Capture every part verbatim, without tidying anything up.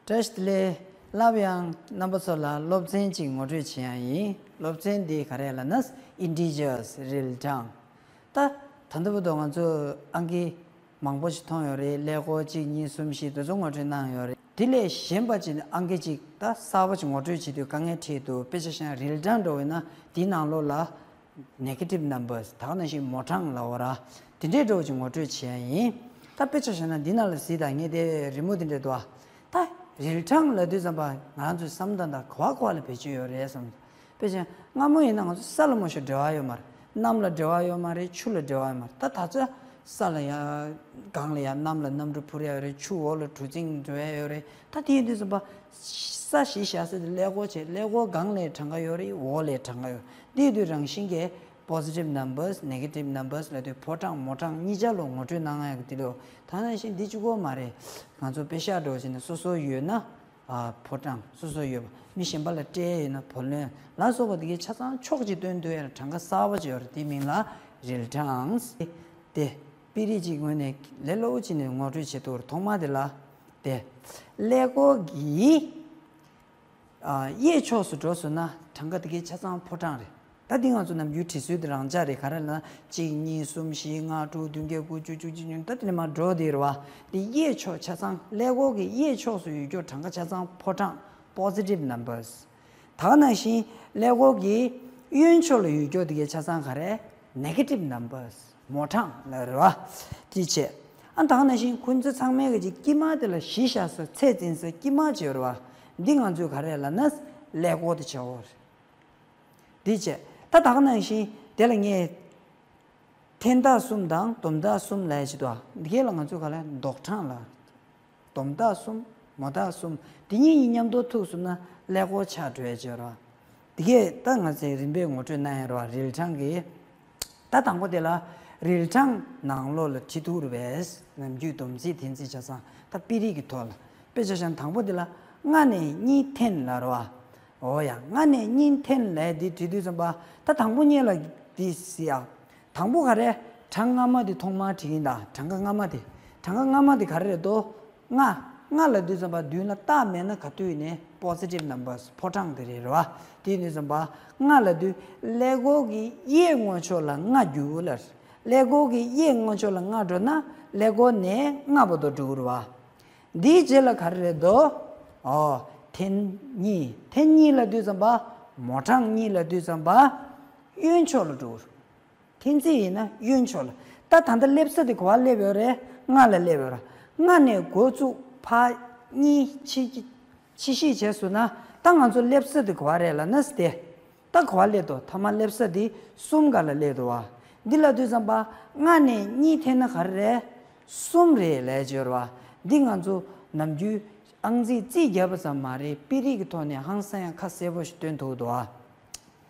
བཀྲ་ཤིས་བདེ་ལེགས། སླར་ཡང་རྣམ་པ་ཚོ་ལ་སློབ་ཚན་གཅིག་ངོ་སྤྲོད་བྱེད་ཡ་ཡིན། སློབ་ཚན་འདི་ག་རེ་ལབ་ན། Integers རིལ་གྲངས། ད་ད་ལྟ་བར་དུ་ང་ཚོ་ཨང་ཀི་མང་པོ་ཞིག་མཐོང་ཡོད་རེད། ཀླད་ཀོར་གཅིག་གཉིས་གསུམ་བཞི་དེ་ཚོ་ངོ་སྤྲོད་གནང་ཡོད་རེད། དེ་ལས་གཞན་པ་ཅིག་ཨང་ཀི་གཅིག་ད་གསར་པ་ཅིག་ངོ་སྤྲོད་བྱེད་དུས་དཀའ་ངལ་འཕྲད་འདུག་དཔེ་ཆ་བཞག་ན་རིལ་གྲངས་འགྲོ་བས་ན་དེའི་ནང་ལོགས་ལ་negative numbers ད་ག་ནང་བཞིན་མོ་གྲངས་ལབ་པ་ར། དེ་འདྲའི་འགྲོ་བ་ཅིག་ངོ་སྤྲོད་བྱེད་ཡ་ཡིན། ད་དཔེ་ཆ་བཞག་ན་འདི་ནང་ལ་གཟིགས་དང་། ངས་དེ་རི་མོ་དེ་འདྲ་འདུག་ཨ། ད་རིལ་གྲངས་ལབ་དུས་ཙམ་པ་ང་ཚོའི་བསམ་བློ་ད་ག་བ་ག་བ་ལ་བེད་སྤྱོད་ཡོད་རེད་བསམ། དཔེ་ཆ་སྔ་མོ་ཡིན་ན་ང་ཚོ་ས་ལ་མ་ཞིག་འབྲེལ་བ་ཡོད་མ་རེད། གནམ་ལ་འབྲེལ་བ་ཡོད་མ་རེད། ཆུ་ལ་འབྲེལ་བ་ཡོད་མ་རེད། ད་ད་ཚོད་ས་ལ་ཡ་སྒང་ལ་ཡ་གནམ་ལ་གནམ་གྲུ་འཕུར་ཡ་ཡོད་རེད། ཆུ་འོག་ལ་གྲུ་གཟིངས་འགྲོ་ཡ་ཡོད་རེད། ད་དེ་ཡིན་དུས་ཙམ་པ་ས་གཞི་བཞག་ས་དེ་ཀླད་ཀོར་བྱས། ཀླད་ཀོར་སྒང་ལ་གྲངས་ཀ་ཡོད་རེད། འོག་ལ་གྲངས་ཀ་ཡོད། དེ་ཡིན་དུས་རང་བཞིན་གྱིས་positive numbers, negative numbers ལབ་དུས་ཕོ་གྲངས་མོ་གྲངས་གཉིས་ཆ་ལ་ངོ་སྤྲོད་གནང་ཡ་གི་དེ་ལོ། ད་ནང་བཞིན་འདི་གཅིག་པོ་མ་རེད། ང་ཚོ་དཔེ་ཤག་འགྲོ་བྱས་ནས་སོ་སོ་ཡོད་ན། ཨ། ཕོ་གྲངས་སོ་སོ་ཡོད་པ། མི་གཞན་པ་ལ་སྤྲད་ཡོད་ན་བུ་ལོན་ལ་སོགས་པ་དེ་གའི་ཆ་ཚང་ཕྱོགས་གཅིག་སྟོན་ཐུབ་ཡ་ལ་གྲངས་ཀ་གསར་པ་ཅིག་ཡོད་རེད། དེའི་མིང་ལ་རིལ་གྲངས། དེ་དཔེ་རིས་ཀྱི་ངོས་ནས་ལས་སླ་པོ་ཅིག་ནས་ངོ་སྤྲོད་བྱེད་ཐུབ་རེད། ཐོག་མ་དེ་ལ་དེ་ཀླད་ཀོར་གྱི་ཨ། གཡས་ཕྱོགས་སུ་འགྲོ་སོང་ན་གྲངས་ཀ་དེ་གའི་ཆ་ཚང་ཕོ་གྲངས་རེད། ད་འདི་ང་ཚོ་ནམ་རྒྱུན་བྲིས་ཚུལ་དེ་རང་འཇགས་རེད། ག་རེ་ལབ་ན་གཅིག་གཉིས་གསུམ་བཞི་ལྔ་དྲུག་བདུན་བརྒྱད་དགུ་བཅུ་བཅུ་གཅིག་ཉུང་ད་དེ་ནས་མར་འགྲོ་དེ་རེད་བ། འདི་གཡས་ཕྱོགས་ཆ་ཚང་ཀླད་ཀོར་གྱི་གཡས་ཕྱོགས་སུ་ཡོད་རྒྱུ་གྲངས་ཀ་ཆ་ཚང་ཕོ་གྲངས་positive numbers། ད་ག་ནང་བཞིན་ཀླད་ཀོར་གྱི་གཡོན་ཕྱོགས་ལ་ཡོད་རྒྱུ་དེ་གའི་ཆ་ཚང་ག་རེ་negative numbers མོ་གྲངས་ལ་རེད་བ། དེ་བྱས། ཨ། ད་ག་ནང་བཞིན་ཁོ་ཚོ་ཚང་མའི་གི་ཅིག་དཀྱིལ་མ་དེ་ལ་གཞི་བཞག་ས་ཚད་འཛིན་ས་དཀྱིལ་མ་ཅིག་ཡོད་རེད་བ། འདི་ང་ཚོས་ག་རེ་ལབ་ན་ཀླད་ཀོར་དེ་བྱའོ། འདི་བྱས། ད་ད་ག་ནང་བཞིན་དེ་ལ་ངས་འཐེན་རྟགས་གསུམ་དང་སྡོམ་རྟགས་གསུམ་ལབ་ཡ་ཅིག་འདུག་ཨ། འདི་གས་ལ་ང་ཚོས་ག་ལབ་ལྡོག་གྲངས་ལབ། སྡོམ་རྟགས་གསུམ། མོ་རྟགས་གསུམ། འདི་གཉིས་གཉིས་མཉམ་དུ་ཐུག་སོང་ན་ཀླད་ཀོར་ཆགས་འགྲོ་ཡ་ཅིག་ཡོད་རེད་བ། འདི་གས་ད་ང་ཚོས་རིམ་པས་ངོ་སྤྲོད་གནང་ཡ་རེད་བ། རིལ་གྲངས་ཀྱི། ད་དང་པོ་དེ་ལ་རིལ་གྲངས་ནང་ལོགས་ལ་བྲིས་ཐུབ་རེད་པས། ནམ་རྒྱུན་སྡོམ་རྩིས་འཐེན་རྩིས་ཆ་ཚང་ད་དཔེ་རིས་ཀྱི་ཐོག་ལ། དཔེ་ཆ་བཞག་ན་དང་པོ་དེ་ལ་ལྔ་ནས་གཉིས་འཐེན་ལབ་རེད་བ། འོ་ཡ། ལྔ་ནས་གཉིས་འཐེན་ལབ་ཡ་འདི་བྲིས་དུས་ཙམ་པ་ད་དང་པོ་གཉིས་ལ་འདི་གཟིགས་ཨ། དང་པོ་ག་རེ། གྲངས་སྔ་མ་དེ་ཐོག་མར་བྲིས་ཡིན་ད། གྲངས་ཀ་སྔ་མ་དེ། གྲངས་ཀ་སྔ་མ་དེ་ག་རེ་རེད་དོ། ལྔ། ལྔ་ལབ་དུས་ཙམ་པ་མདུན་ལ་རྟགས་མེད་ན་ག་དུས་ནས་positive numbers ཕོ་གྲངས་དེ་རེད་རེད་བ། དེ་ཡིན་དུས་ཙམ་པ་ལྔ་ལབ་དུས་ཀླད་ཀོར་གྱི་གཡས་ངོས་ཕྱོགས་ལ་ལྔ་རྒྱུགས་ལབ། ཀླད་ཀོར་གྱི་གཡས་ངོས་ཕྱོགས་ལ་ལྔ་འགྲོ་ན་ཀླད་ཀོར་ནས་ལྔ་བར་དུ་འགྲོ་གི་རེད་བ། འདིའི་རྗེས་ལ་ག་རེ་རེད་དོ། ཨོ། འཐེན་གཉིས། འཐེན་གཉིས་ལབ་དུས་ཙམ་པ། མོ་གྲངས་གཉིས་ལབ་དུས་ཙམ་པ། གཡོན་ཕྱོགས་ལ་འགྲོ་གི་རེད། འཐེན་རྩིས་ཡིན་ན་གཡོན་ཕྱོགས་ལ། ད་ད་ལྟ་སླེབས་ས་དེ་ག་པར་སླེབས་ཡོད་རེད། ལྔ་ལ་སླེབས་ཡོད་རེད། ལྔ་ནས་འགོ་བཙུགས་ཕར་གཉིས་ཕྱི་ཕྱི་བཤིག་བྱས་སོང་ན་ད་ང་ཚོ་སླེབས་ས་དེ་ག་པར་རེད་ལབ་ན་དེ། ད་ག་པར་སླེབས་འདུག་མཐའ་མ་སླེབས་ས་དེ་གསུམ་སྒང་ལ་སླེབས་འདུག་བ། འདི་ལབ་དུས་ཙམ་པ་ལྔ་ནས་གཉིས་འཐེན་ན་ག་རེ་རེད། གསུམ་རེད་ལབ་ཀྱི་ཡོད་རེད་བ། འདི་ང་ཚོ་ནམ་རྒྱུན་ཨང་རྩིས་རྩིས་བརྒྱབ་པ་ཙམ་མ་རེད། དཔེ་རིས་ཀྱི་ཐོག་ནས་ཧང་སང་ཡང་ཁ་གསལ་པོ་ཞིག་སྟོན་ཐུབ་འདུག་བ།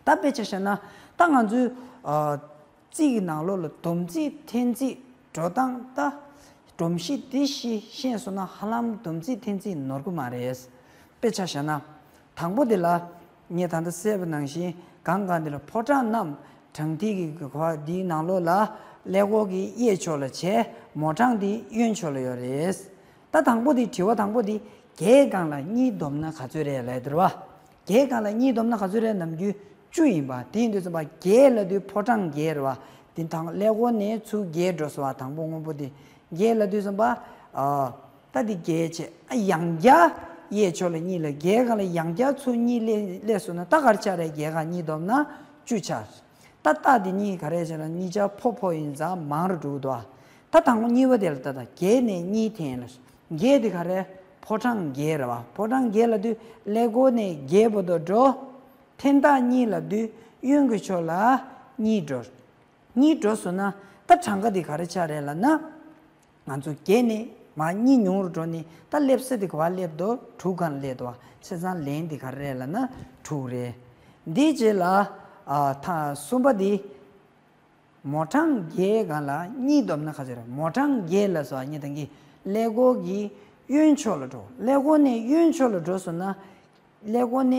ད་དཔེ་ཆ་བཞག་ན་ད་ང་ཚོའི་ཨ་རྩིས་ཀྱི་ནང་ལོགས་ལ་སྡོམ་རྩིས་འཐེན་རྩིས་འགྲོ་སྟངས་ད་སྒྲོམ་གཞི་འདི་ཞིག་ཤེས་སོང་ན་ཧ་ལམ་སྡོམ་རྩིས་འཐེན་རྩིས་ནོར་གི་མ་རེད། དཔེ་ཆ་བཞག་ན་དང་པོ་དེ་ལ་ངས་ད་ལྟ་གསལ་པོ་ནང་བཞིན་སྒང་སྒང་འདི་ལ་ཕོ་བྲང་རྣམས་དྲང་ཐིག་གི་ག་པར་འདིའི་ནང་ལོགས་ལ་ཀླད་ཀོར་གྱི་གཡས་ཕྱོགས་ལ་བྱས། མོ་གྲངས་འདི་གཡོན་ཕྱོགས་ལ་ཡོད་རེད། ད་དང་པོ་དེ་དྲི་བ་དང་པོ་དེ་བརྒྱའི་སྒང་ལ་གཉིས་བསྡོམས་ན་ག་ཚོད་རེད་ལབ་དེ་རེད་བ། བརྒྱའི་སྒང་ལ་གཉིས་བསྡོམས་ན་ག་ཚོད་རེད། ནམ་རྒྱུན་བཅུ་ཡིན་པ། དེ་ཡིན་དུས་ཙམ་པ་བརྒྱད་ལབ་དུས་ཕོ་བྲང་བརྒྱད་རེད་བ། དེ་དང་ཀླད་ཀོར་ནས་ཚུར་བརྒྱད་འགྲོ་སོང་བ། དང་པོ་སྔོན་པོ་དེ་བརྒྱད་ལབ་དུས་ཙམ་པ། ཨ། ད་དེ་བརྒྱད་བྱས། ཨ། ཡང་བསྐྱར་གཡས་ཕྱོགས་ལ་གཉིས་ལ་བརྒྱའི་སྒང་ལ་ཡང་བསྐྱར་ཚུར་གཉིས་སླེབས་སླེབས་སོང་ན་ད་ག་རེ་ཆགས་རེད། བརྒྱའི་སྒང་གཉིས་བསྡོམས་ན་བཅུ་ཆགས། ད་རྟགས་འདི་གཉིས་ག་རེ་བྱས་ན་གཉིས་ཆ་ཕོ་ཕོ་ཡིན་ཙང་མང་རུ་འགྲོ་གི་འདུག་ཨ། ད་དང་པོ་གཉིས་པ་དེ་ལ་ལྟ་ད། བརྒྱད་ནས་གཉིས་འཐེན་ལ། བརྒྱད་དེ་ག་རེ། ཕོ་བྲང་བརྒྱད་རེད་བ། ཕོ་བྲང་བརྒྱད་ལབ་དུས་ཀླད་ཀོར་ནས་བརྒྱད་བར་དུ་འགྲོ། འཐེན་རྟགས་གཉིས་ལབ་དུས་གཡོན་གྱི་ཕྱོགས་ལ་གཉིས་འགྲོ། གཉིས་འགྲོ་སོང་ན་ད་གྲངས་ཀ་འདི་ག་རེ་ཆགས་རེད་ལབ་ན། ང་ཚོ་བརྒྱད་ནས་མར་གཉིས་ཉུང་རུ་འགྲོ་ནས་ད་སླེབས་ས་དེ་ག་པར་སླེབས་འདུག་དྲུག་སྒང་སླེབས་འདུག་བ། བྱས་ཙང་ལན་འདི་ག་རེ་རེད་ལབ་ན་དྲུག་རེད། འདིའི་རྗེས་ལ་ཨ་ཐ་གསུམ་པ་འདི། མོ་གྲངས་བརྒྱད་སྒང་ལ་གཉིས་བསྡོམས་ན་ག་ཚོད་རེད། མོ་གྲངས་བརྒྱད་ལ་སོགས་གཉིས་དང་གི་ཀླད་ཀོར་གྱི་གཡོན་ཕྱོགས་ལ་འགྲོ། ཀླད་ཀོར་ནས་གཡོན་ཕྱོགས་ལ་འགྲོ་སོང་ན། ཀླད་ཀོར་ནས་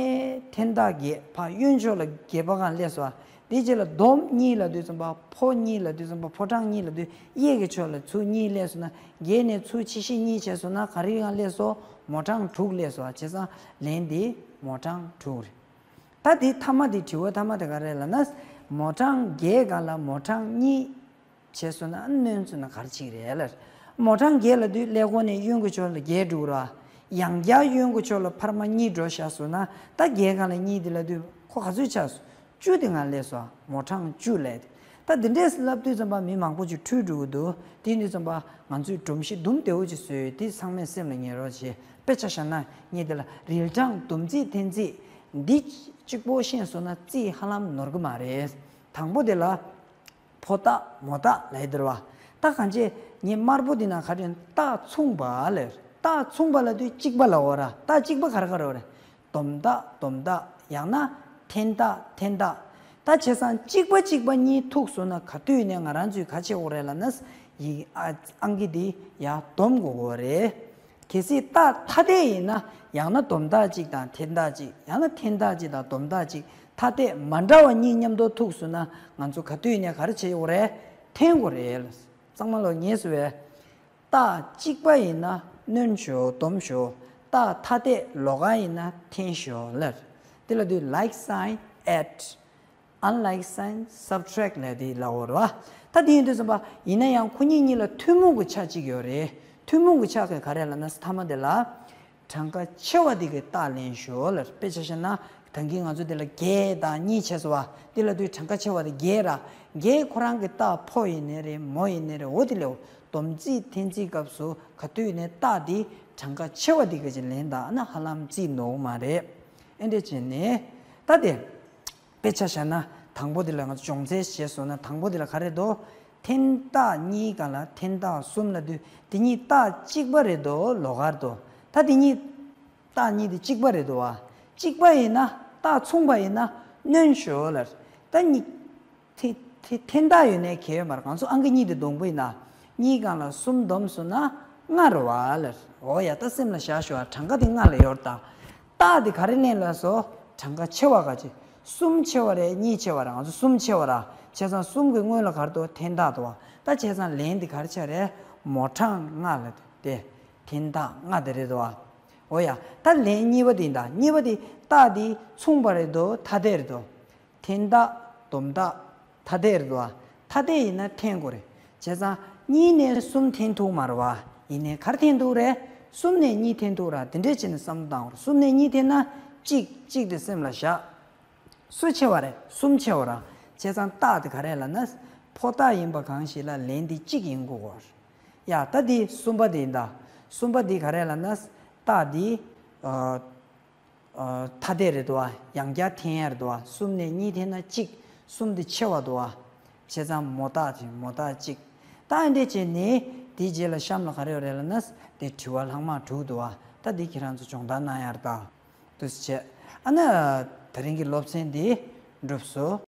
འཐེན་རྟགས་བརྒྱད་ཕར་གཡོན་ཕྱོགས་ལ་བརྒྱད་པ་སྒང་སླེབས་སོང་བ། དེའི་རྗེས་ལ་སྡོམ་གཉིས་ལབ་དུས་ཙམ་པ་ཕོ་གཉིས་ལབ་དུས་ཙམ་པ་ཕོ་གྲངས་གཉིས་ལབ་དུས་གཡས་ཀྱི་ཕྱོགས་ལ་ཚུར་གཉིས་སླེབས་སོང་ན་བརྒྱད་ནས་ཚུར་ཕྱི་བཤིག་གཉིས་བྱས་སོང་ན་ག་རེ་གང་སླེབས་སོང་། མོ་གྲངས་དྲུག་སླེབས་སོང་བ་བྱས་ཙང་ལན་དེ་མོ་གྲངས་དྲུག་རེད། ད་དེ་ཐ་མ་དེ་དྲི་བ་ཐ་མ་དེ་ག་རེ་ལབ་ན། མོ་གྲངས་བརྒྱད་སྒང་ལ་མོ་གྲངས་གཉིས་བྱས་སོང་ན་སྣོན་སོང་ན་ག་རེ་ཅིག་རེད་ལབ། མོ་གྲངས་བརྒྱད་ལབ་དུས་ཀླད་ཀོར་ནས་གཡོན་གྱི་ཕྱོགས་ལ་བརྒྱད་འགྲོ་གི་རེད་བ། ཡང་བསྐྱར་གཡོན་གྱི་ཕྱོགས་ལ་འཕར་མ་གཉིས་འགྲོ་བཞག་སོང་ན་ད་བརྒྱད་སྒང་ལ་གཉིས་དེ་ལབ་དུས་ཁོ་ག་ཚོད་ཆགས་སོང་། བཅུ་དེ་ང་སླེབས་སོང་། མོ་གྲངས་བཅུ་སླེབས་ཏེ། ད་འདི་འདྲས་ལབ་དུས་ཙམ་པ་མི་མང་པོ་ཅིག་འཁྲུལ་འགྲོ་གི་འདུག་དེ་ཡིན་དུས་ཙམ་པ་ང་ཚོས་སྒྲོམ་གཞི་དུམ་བདེ་བོ་ཅིག་བཟོས་ཡོད་དེ་ཚང་མས་སེམས་ལ་ངེས་རོགས་བྱེད། དཔེ་ཆ་བཞག་ན་ངས་འདི་ལ་རིལ་གྲངས་སྡོམ་རྩིས་འཐེན་རྩིས་འདི་གཅིག་པོ་ཤེས་སོང་ན་རྩིས་ཧ་ལམ་ནོར་གི་མ་རེད། དང་པོ་དེ་ལ་ཕོ་རྟགས་མོ་རྟགས་ལབ་ཡོད་རེད་བ། ད་གང་ཅི་ངས་དམར་པོ་འདི་ན་ག་རེ་རྟགས་མཚུངས་པ་ལབ། རྟགས་མཚུངས་པ་ལབ་དུས་གཅིག་པ་ལབ་འོ་ར། རྟགས་གཅིག་པ་ག་རེ་ག་རེ་ཡོད་རེད། སྡོམ་རྟགས་སྡོམ་རྟགས། ཡང་ན་འཐེན་རྟགས་འཐེན་རྟགས། ད་བྱས་ཙང་གཅིག་པ་གཅིག་པ་གཉིས་ཐུག་སོང་ན་ག་དུས་ནས་ང་རང་ཚོས་ག་བྱེད་དགོས་རེད་ལབ་ན། ཡིག་ཨ་ཨང་ཀི་འདི་ཡར་སྡོམ་དགོས་ཀྱི་རེད། གལ་སྲིད་རྟགས་ཐ་དད་ཡིན་ན་ཡང་ན་སྡོམ་རྟགས་གཅིག་དང་འཐེན་རྟགས་གཅིག་ཡང་ན་འཐེན་རྟགས་གཅིག་དང་སྡོམ་རྟགས་གཅིག་ཐ་དད་མ་འདྲ་བ་གཉིས་མཉམ་དུ་ཐུག་སོང་ན་ང་ཚོ་ག་དུས་ནས་ག་རེ་བྱེད་དགོས་རེད། འཐེན་དགོས་རེད། གཙང་མ་ལོ་ངེས་སུ་བས། རྟགས་གཅིག་པ་ཡིན་ན་སྣོན་ཞོག་སྡོམ་ཞོག་རྟགས་ཐ་དད་ལོགས་ཀ་ཡིན་ན་འཐེན་ཞོག་ལབ། དེ་ལ་དུས་like sign add, unlike sign subtract ལབ་དེ་ལབ་འོ་རེད་བ། ད་དེ་ཡིན་དུས་ཙམ་པ་ཡིན་ན་ཡང་ཁོ་གཉིས་གཉིས་ལ་ཐུན་མོང་གི་ཆ་གཅིག་ཡོད་རེད། ཐུན་མོང་གི་ཆ་ག་ག་རེ་ལབ་ན་ཐ་མ་དེ་ལ། གྲངས་ཀ་ཆེ་བ་དེ་གི་རྟགས་ལེན་ཞོག་ལབ། དཔེ་ཆ་བཞག་ན་ད་གིན་ང་ཚོ་དེ་ལ་བརྒྱད་དང་གཉིས་བྱས་སོང་བ། དེ་ལ་དུས་གྲངས་ཀ་ཆེ་བ་དེ་བརྒྱད་ར། བརྒྱད་ཁོ་རང་གི་རྟགས་ཕོ་ཡིན་ནའི་རེད་མོ་ཡིན་ནའི་རེད་འོ་དེ་ལས་སྡོམ་རྩིས་འཐེན་རྩིས་སྐབས་སུ་ག་དུས་ནས་རྟགས་དེ་གྲངས་ཀ་ཆེ་བ་དེ་གི་ཅིག་ལེན་དང་ན་ཧ་ལམ་རྩིས་ནོར་མ་རེད། ཨེ་འདྲ་བྱས་ནས་ད་དེ། དཔེ་ཆ་བཞག་ན་དང་པོ་དེ་ལ་ང་ཚོ་སྦྱོང་ཚན་བྱས་སོང་ན་དང་པོ་དེ་ལ་ག་རེ་འདུག་འཐེན་རྟགས་གཉིས་སྒང་ལ་འཐེན་རྟགས་གསུམ་ལབ་དུས་དེ་གཉིས་རྟགས་གཅིག་པ་རེད་འདུག་ལོགས་ཀར་འདུག་ད་དེ་གཉིས་རྟགས་གཉིས་དེ་གཅིག་པ་རེད་འདུག་བ། གཅིག་པ་ཡིན་ན་རྟགས་མཚུངས་པ་ཡིན་ན་སྣོན་ཞོག་ལབ། ད་གཉིས་འཐེན་འཐེན་འཐེན་རྟགས་ཡོད་ནའི་གལ་ཡོད་མ་རེད། ང་ཚོ་ཨང་ཀི་གཉིས་དེ་སྡོང་པོ་ཡིན་ན་གཉིས་སྒང་ལ་གསུམ་བསྡོམས་སོང་ན་ལྔ་རེད་བ་ལབ། འོ་ཡ་ད་སེམས་ལ་བཞག་ཞོག་གྲངས་ཀ་དེ་ལྔ་ལ་ཡོད་རེད་ད། རྟགས་དེ་ག་རེ་ལེན་ལབ་སོང་། གྲངས་ཀ་ཆེ་བ་ག་ཅི། གསུམ་ཆེ་བ་རེད་གཉིས་ཆེ་བ་རེད། ང་ཚོ་གསུམ་ཆེ་བ་ར། བྱས་ཙང་གསུམ་གྱི་སྔོན་ལ་ག་རེ་འདུག་འཐེན་རྟགས་འདུག་བ། ད་བྱས་ཙང་ལན་དེ་ག་རེ་ཆགས་རེད། མོ་གྲངས་ལྔ་ལ་དེ། འཐེན་རྟགས་ལྔ་དེ་རེད་འདུག་བ། འོ་ཡ། ད་ལན་གཉིས་པ་དེ་ཡིན་ད། གཉིས་པ་དེ་རྟགས་དེ་མཚུངས་པ་རེད་འདུག་ཐ་དད་རེད་འདུག་འཐེན་རྟགས་སྡོམ་རྟགས་ཐ་དད་རེད་འདུག་བ། ཐ་དད་ཡིན་ན་འཐེན་དགོས་རེད། བྱས་ཙང་གཉིས་ནས་གསུམ་འཐེན་ཐུབ་མ་རེད་བ། ཡིན་ནའི་ག་རེ་འཐེན་ཐུབ་རེད། གསུམ་ནས་གཉིས་འཐེན་ཐུབ་ར། དེ་འདྲས་བྱས་ནས་བསམ་བློ་བཏང་དགོས་རེད། གསུམ་ནས་གཉིས་འཐེན་ན་གཅིག་གཅིག་དེ་སེམས་ལ་བཞག་སུ་ཆེ་བ་རེད། གསུམ་ཆེ་བ་ར། བྱས་ཙང་རྟགས་དེ་ག་རེ་ལབ་ན། ཕོ་རྟགས་ཡིན་པ་གང་ཞིག་ལ་ལན་དེ་གཅིག་ཡིན་དགོས་གོ། ཡ་ད་དེ་གསུམ་པ་དེ་ཡིན་ད། གསུམ་པ་དེ་ག་རེ་ལབ་ན། རྟགས་དེ། ཨ། ཨ། ཐ་དད་རེད་འདུག་བ། ཡང་བསྐྱར་འཐེན་ཡ་རེད་འདུག་བ། གསུམ་ནས་གཉིས་འཐེན་ན་གཅིག་གསུམ་དེ་ཆེ་བ་འདུག་བ། བྱས་ཙང་མོ་རྟགས་དེ་མོ་རྟགས་གཅིག་ད་ཨ་འདྲས་བྱས་ནས་དེའི་རྗེས་ལ་གཤམ་ལ་ག་རེ་ཡོད་རེད་ལབ་ན། དེ་དྲི་བ་ལྷག་མ་དྲུག་འདུག་བ། ད་འདི་ཁྱེད་རང་ཚོ་སྦྱོང་བརྡར་གནང་ཡ་རེད་ད། འདུག་སེ་བྱས། ཨ་ན། དེ་རིང་གི་སློབ་ཚན་འདི་འགྲུབ་སོང་